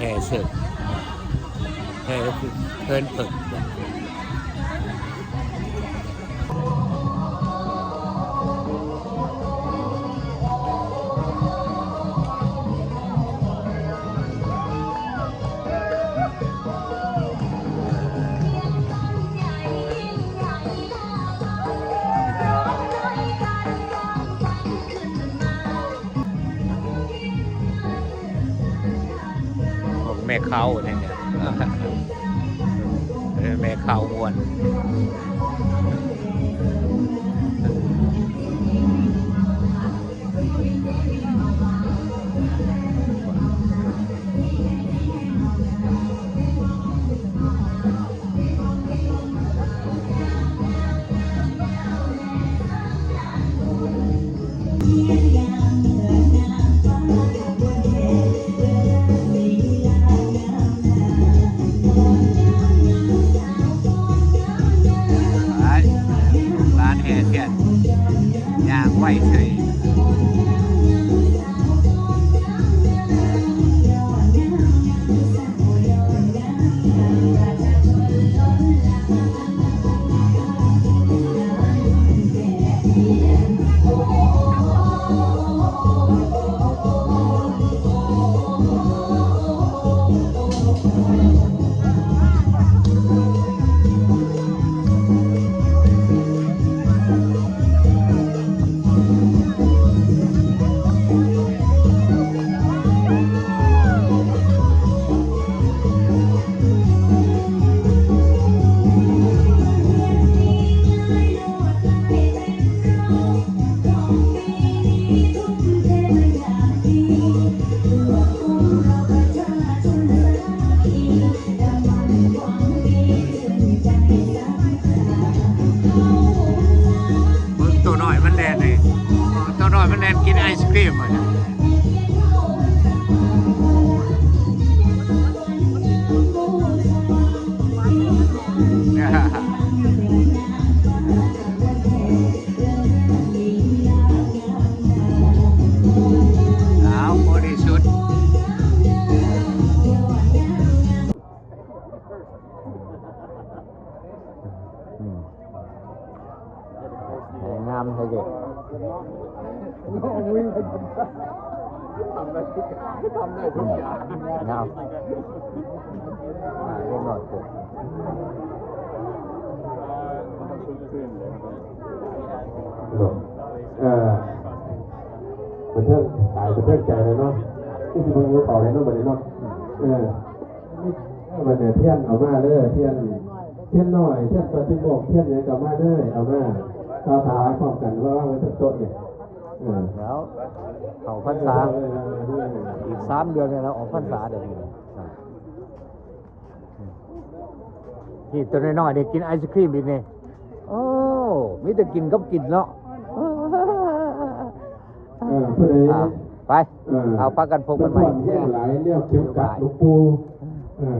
ແຫ່ເສິກ ແຫ່ເພິ່ນເພິ່ນ ພວກແມ່ເຄົ້ານີ້ ເອີ ແມ່ເຄົ້າມ່ວນ. ຫຼານແຫ່ທຽນ ຍ່າງໄວເສີຍ. ເບິ່ງໂຕນ້ອຍມັນແລ່ນນີ້ ໂຕນ້ອຍມັນແລ່ນກິນໄອສະຄຣີມ. ອ້າວ ບໍລິສຸດ. ອືມ ງາມແທ້ເດ. ທຳໄດ້ ທຳໄດ້ທຸກຢ່າງ ງາມ. ອ່າ ເດັກນ້ອຍເກີດ ເອີ ບັນເທີງ ຕາຍບັນເທີງໃຈແລ້ວເນາະ. ຄືຊິເບິ່ງເອົາເຂົ້າແລ້ວເນາະ ບັດນີ້ເນາະ. ເອີ ບັດນີ້ທຽນເອົາມາເດີ ທຽນ ທຽນນ້ອຍ ທຽນປາຕິໂມກ ທຽນຫຍັງກໍເອົາມາເດີ ເອົາມາ ເອົາຖວາຍພ້ອມກັນ ມາວາງໄວ້ເທິງໂຕະນີ້. ເອີ ແລ້ວເຂົ້າພັນສາ ເອີ ເອີ ເອີ ອີກສາມເດືອນນີ້ແລ້ວອອກພັນສາເດີ. ນີ້ ໂຕນ້ອຍໆ ໄດ້ກິນໄອສະຄຣີມອີກນີ້. ໂອ້ ມີແຕ່ກິນກັບກິນເນາະ. ເອີ ຜູ້ໃດ ອ່າ ໄປ ເອີ ເອົາ ພາກັນພົບກັນໃໝ່. ແນວເຂັມຂັດ ຫຼວງປູ່ ເອີ.